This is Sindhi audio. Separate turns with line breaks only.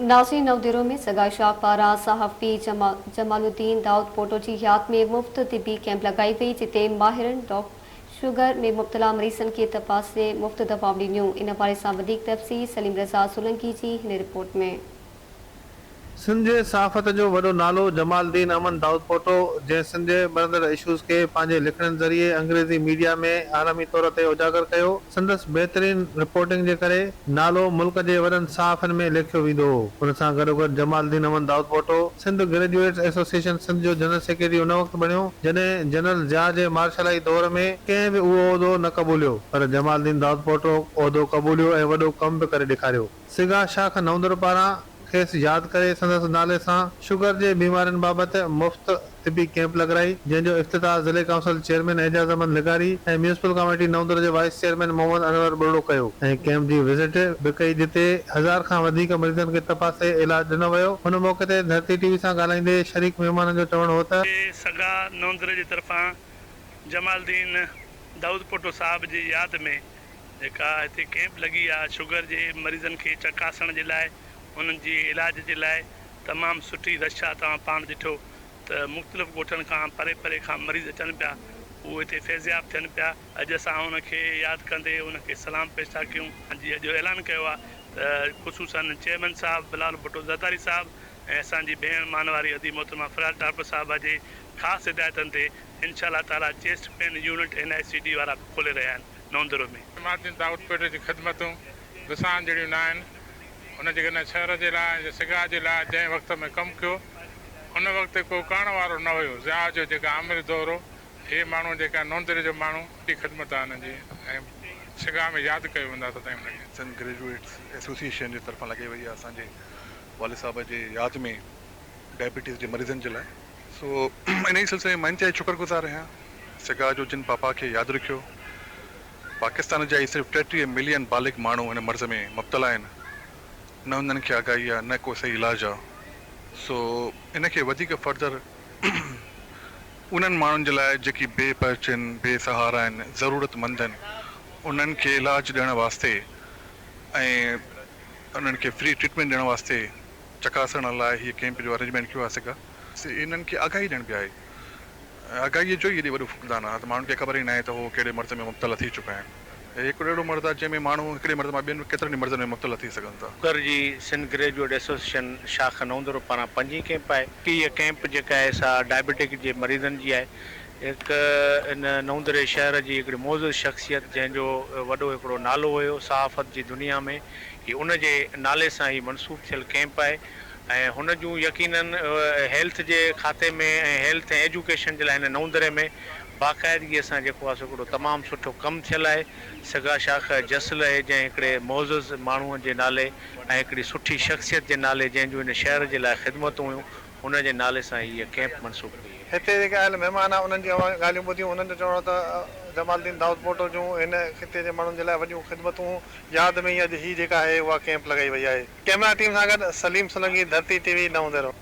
ناظرين نئون ديرو ۾ سگا شاخ پاران صحافي جمال الدين دائود پوٽو جي ياد ۾ مفت طبي ڪئمپ لڳائي وئي جتي ماهرن شگر ۾ مبتلا مريضن کي تپاسي مفت دوائون ڏنيون ان حوالي سان وڌيڪ تفصيل سليم رضا سولنگي جي هن رپورٽ ۾.
سنڌ جي صحافت جو وڏو نالو جمال الدين احمد دائودپوٽو جنهن سنڌ جي ٻرندڙ اشوز کي پنهنجي لکڻين ذريعي انگريزي ميڊيا ۾ عالمي طور تي اجاگر ڪيو، سندس بهترين رپورٽنگ جي ڪري نالو ملڪ جي وڏن صحافين ۾ ليکيو ويندو هو. ان سان گڏوگڏ جمال الدين احمد دائودپوٽو سنڌ گريجوئيٽس ايسوسيئيشن سنڌ جو جنرل سيڪريٽري ان وقت بڻيو جڏهن جنرل ضياء جي مارشلائي دور ۾ ڪنهن به اهو عهدو نه قبوليو پر جمال الدين دائودپوٽو عهدو قبوليو ۽ وڏو ڪم به ڪري ڏيکاريو. سگا شاخ نوندڙ پاران کيس ياد ڪري سندس نالي سان شگر جي بيمارين بابت مفت طبي ڪئمپ لڳرائي، جنهن جو افتتاح ضلعي ڪائونسل چيئرمين اعجاز احمد لغاري ۽ ميونسپل ڪاميٽي نوندڙ جي وائيس چيئرمين محمد انور ٻرڙو ڪيو ۽ ڪئمپ جي وزٽ به ڪئي جتي هزار کان وڌيڪ مريضن کي تپاسي علاج ڏنو ويو، هن موقعي تي ڌرتي ٽي وي سان ڳالهائيندي شريڪ مهمانن جو چوڻ هو ته.
سگا نوندڙ جي طرفان جمال الدين دائودپوٽو صاحب جي ياد ۾ جيڪا هتي ڪئمپ لڳي آ شگر جي مريضن کي چڪاسڻ جي لاء انهن جي علاج جي لاء تمام سٺي رش آ توهان پاڻ ڏٺو ته مختلف ڳوٺن کان پري پري کان مريض اچن پيا اهي هتي فيضياب ٿين پيا اڄ اسان ان کي ياد ڪندي ان کي سلام پيش ٿا ڪيون جي اڄ اعلان ڪيو آ ته خصوصا چيئرمين صاحب بلاول ڀٽو زرداري صاحب ۽ اسان جي ڀيڻ مانواري ادي محترمه فريال ٽالپر صاحبه جي خاص هدايتن تي انشاء الله تعالي chest pain unit N I C D وارا به کولي رهيا آهن نوندرو ۾.
جمال الدين دائود پوٽي جون خدمتون وسارڻ جهڙيون نه آهن. هن جيڪي هن شهر جي لاء ۽ سگا جي لاء جنهن وقت ۾ ڪم ڪيو، ان وقت ڪو ڪرڻ وارو نه هيو. ضياء جو جيڪا آمري دور هو، هي ماڻهو جيڪا نوندري جو ماڻهو، وڏي خدمت آهي هن جي ۽ سگا ۾ ياد ڪيو ويندو آهي سدائين هن کي.
سنڌ گريجوئيٽس ايسوسيئيشن جي طرفان لڳائي وئي آهي اسان جي والد صاحب جي ياد ۾ ڊائبيٽيز جي مريضن جي لاء. سو انهيء سلسلي ۾ مان انتهائي شڪر گذار آهيان سگا جو جن پاپا کي ياد رکيو. پاڪستان جا ئي صرف 33 ملين بالغ ماڻهو هن مرض ۾ مبتلا آهن. نه انهن کي آگاهي آهي نه ڪو صحيح علاج آهي. سو ان کي وڌيڪ فردر انهن ماڻهن جي لاء جيڪي بي پهچ آهن، بي سهارا آهن، ضرورت مند آهن انهن کي علاج ڏيڻ واسطي ۽ انهن کي فري ٽريٽمينٽ ڏيڻ واسطي چڪاسڻ لاء هيء ڪئمپ جو ارينجمينٽ ڪيو آهي سگا انهن کي آگاهي ڏيڻ به آهي. آگاهيء جو ئي هيڏي وڏو فقدان آهي ته ماڻهن کي خبر ئي ناهي ته هو ڪهڙي مرض ۾ مبتلا ٿي چڪا آهن. هي هڪڙو اهڙو مرض آهي جنهن ۾ ماڻهو هڪڙي مرض مان ٻين ڪيترن ئي مرضن ۾ مبتلا ٿي سگهن ٿا.
شگر جي سنڌ گريجوئيٽ ايسوسيئيشن شاخ نئون ديرو پاران پنجين ڪئمپ آهي. هيء ڪئمپ جيڪا آهي سا ڊائبيٽڪ جي مريضن جي آهي. هڪ ان نئون دري شهر جي هڪڙي معزز شخصيت جنهن جو وڏو هڪڙو نالو هيو صحافت جي دنيا ۾ هي ان جي نالي سان هي منسوب ٿيل ڪئمپ آهي ۽ هن جون يقينن هيلٿ جي کاتي ۾ ۽ هيلٿ ۽ ايجوڪيشن جي لاء هن نئون دري ۾ باقاعدگي سان جيڪو آهي سو هڪڙو تمام سٺو ڪم ٿيل آهي سگا شاخ جس لهي جنهن هڪڙي معزز ماڻهو جي نالي ۽ هڪڙي سٺي شخصيت جي نالي جنهن جون هن شهر جي لاء خدمتون هيون ان جي نالي سان هيء ڪئمپ منسوب ڪئي وئي.
هتي جيڪي آيل مهمان آهن انهن جي اوهان ڳالهيون ٻڌيون انهن جو چوڻ هو ته جمال الدين دائود پوٽو جون هن خطي جي ماڻهن جي لاء وڏيون خدمتون هون ياد ۾ ئي اڄ هي جيڪا آهي اها ڪئمپ لڳائي وئي آهي. ڪئميرا ٽيم سان گڏ سليم سولنگي ڌرتي ٽي وي نئون ديرو.